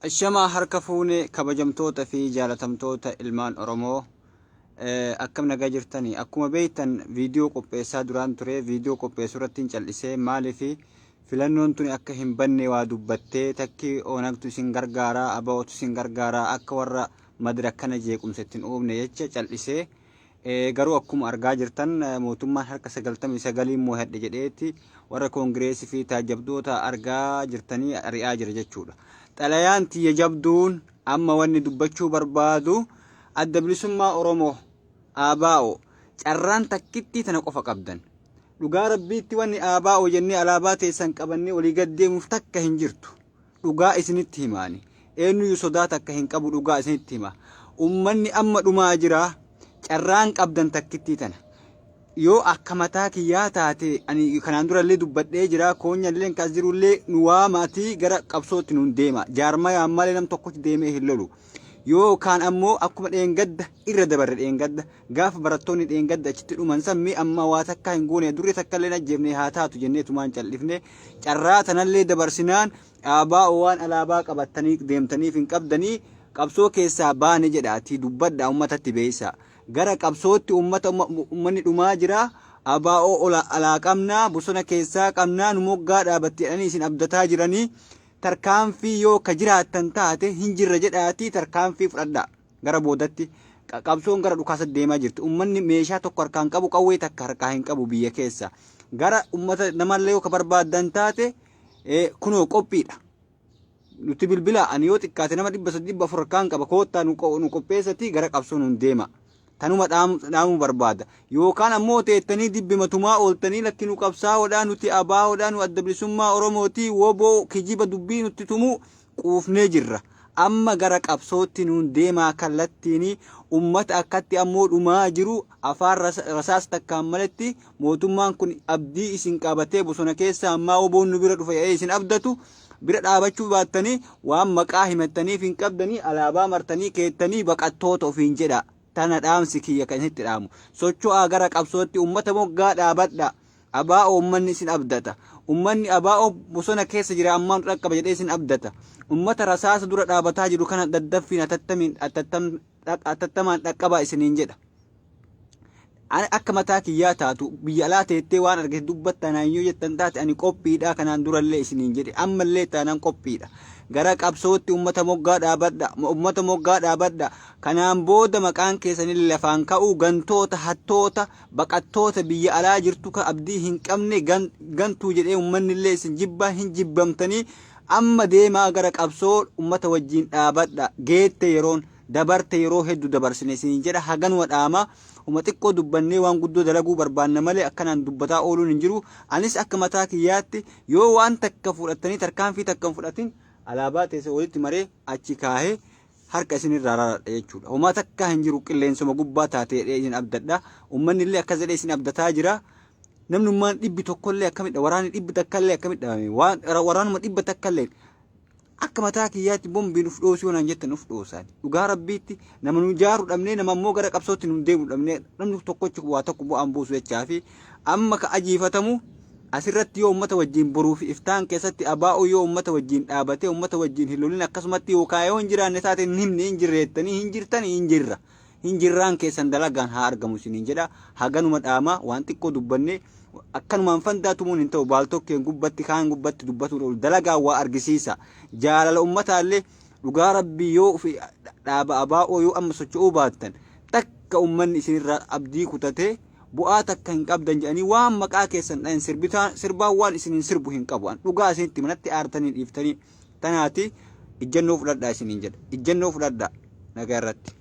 Ashamaa harka fuune, kabajamtoota fi jaalatamtoota ilmaan Oromoo, akkam nagaa jirtanii? Akkuma beektan viidiyoo qopheessaa duraan ture. Viidiyoo qopheessuu irratti hin cal'isee. Maaliif? Filannoon tuni akka hin banne waa dubbattee takki Oonagtu isin gargaaraa, ABOtu isin gargaaraa, akka warra madira kana jeequmsa ittiin uumne jecha cal'isee. Garuu akkuma argaa jirtan mootummaan harka 99 moo'adhe jedheeti warra koongireesii fi taajjabdoota argaa jirtanii ari'aa jira jechuudha. Xalayaan tiyya jabduun amma wanni dubbachuu barbaadu, Adda Bilisummaa Oromoo, ABO, carraan takkittii tana qofa qabdan. Dhugaa Rabbiitti wanni ABO jennee alaabaa teessan qabannee olii gad deemuuf takka hin jirtu. Dhugaa isinitti himaani. Eenyuyyuu sodaa takka hin qabu, dhugaa isinitti hima. Ummanni amma dhumaa jira. Carraan qabdan takkittii tana. Yoo akka mataa kiyyaa taate, ani kanaan dura illee dubbadhee jira. Koonyallee kas jirullee nu waamaatii gara qabsootti nuun deema. Jaarmayaan malee nam tokkotti deemee hin lolu. Yookaan ammoo akkuma dheengadda irra dabarre, dheengadda gaafa barattoonni dheengadda achitti dhuman san, mi amma waa takkaa hin goone, durri takka illee ajjeefne haa taatu jenneetumaan cal'ifne. Carraa tanallee dabarsinaan dhaabaa waan alaabaa qabattanii deemtaniif hin qabdanii, qabsoo keessaa baane jedhaatii dubbadhaa, uummatatti beeysa. Gara qabsootti uummata, uummanni dhumaa jira. ABO ola alaa qabnaa, bosona keessaa qabnaa, nu moggaa dhaabatti jedhanii isin abdataa jiranii, tarkaanfii yoo ka jiraattan taate hin jirra jedhaatii tarkaanfii fudhadhaa. Gara boodatti qabsoon gara dhukaasa deemaa jirti. Uummanni meeshaa tokko harkaan qabu, qawwee takka harkaa hin qabu biyya keessa. Gara uummata namallee yoo ka barbaaddan taate, kunoo qophiidha. Nuti bilbila, ani yoo xiqqaate nama 300, 400 harkaan qaba, koottaa nu qopheessati gara qabsoo nuun deema. Tanuma dhaamuu barbaada. Yookaan ammoo teettanii dibbima tumaa ooltanii, lakki nu qabsaa'oodhaa, nuti ABOdhaa, nu Adda Bilisummaa Oromootii, woboo kijiba dubbii nutti tumuu quufnee jirra. Amma gara qabsootti nuun deemaa kallattiin. Ummata akkatti ammoo dhumaa jiru afaan rasaas takkaan maletti mootummaan kun abdii isin qabatee bosona keessa ammaa woboon nu bira dhufa jedhee isin abdatu bira dhaabachuu baattanii, waan maqaa himattaniif hin qabdanii, alaabaa martanii keettanii baqattoota ofiin jedha. Tana dhaamsi kiyya kan isinitti dhaamu. Socho'aa gara qabsootti, ummata moggaa dhaabadha. ABO ummanni isin abdata. Ummanni ABO bosona keessa jira ammaan dhaqqaba jedhee isin abdata. Ummata rasaasa dura dhaabataa jiru kana daddaffiin atattamaan dhaqqabaa isiniin jedha. Akka mataa kiyyaa taatu, biyya alaa teettee waan argite dubbatta naan yoo jettan taate, ani qophiidha. Kanaan durallee isiniin jedhe, ammallee taanaan qophiidha. Gara qabsootti ummata moggaa dhaabadha, ummata moggaa dhaabadha. Kanaan booda maqaan keessanillee lafaan ka'uu, gantoota, hattoota, baqattoota biyya alaa jirtu ka abdii hin qabne, gantuu jedhee ummannillee isin jibbaa, hin jibbamtanii. Amma deemaa gara qabsoo, ummata wajjiin dhaabadha. Geette yeroon dabarte, yeroo hedduu dabarsine isiniin jedha. Haganuma dhaama. Uma xiqqoo dubbannee waan guddoo dalaguu barbaanna malee akkanaan dubbataa ooluun hin jiru. Anis akka mataa kiyyaatti yoo waan takka fudhattanii tarkaanfii takka hin fudhatin, alaabaa teessa walitti maree achi kaahee harka isinirraa raaradha jechuudha. Homaa takka hin jiru, qilleensuma gubbaa taate jedhee isin abdadha. Uummanni illee akkas jedhee isin abdataa jira. Namnummaan 100 illee akkamidha? Waraanni 100 illee akkamidha? Waan waraanuma 100 illee akka mataa kiyyaatti bombiin uf dhoosuu yoo naan jettan uf dhoosaan. Dhugaa Rabbiitti nama nu jaaru dhabnee, nama ammoo gara qabsootti nu deemu dhabnee, namni tokkochi waa tokko bu'aan buusu jechaa fi amma ka ajiifatamu asirratti yoo ummata wajjin boruu fi iftaan keessatti ABO yoo ummata wajjin dhaabatee ummata wajjin hin lolin, akkasumatti yookaan yoo hin jiraanne taate hin himne, hin jirreettanii hin jirtanii, hin jirra. Hin jirraan keessan dalagaan haa argamu isiniin jedha. Haganuma dhaama. Waan xiqqoo dubbanne, akkanumaan fandaa tumuun hin ta'u. Baaltokkeen gubbatti kaan gubbatti dubbatuun oolu, dalagaan waa argisiisa. Jaalala ummataallee dhugaa Rabbii yoo ofi dhaaba ABO yoo amma socho'uu baattan, takka ummanni isinirraa abdii kutatee bu'aa takka hin qabdan jedhanii waan maqaa keessan dhayan sirbitaan sirbaan waan isiniin sirbu hin qabu. An dhugaa isinitti manatti aartanii dhiiftanii tanaati, ijjannoo fudhadhaa isiniin jedha. Ijjannoo fudhadhaa nagaa irratti.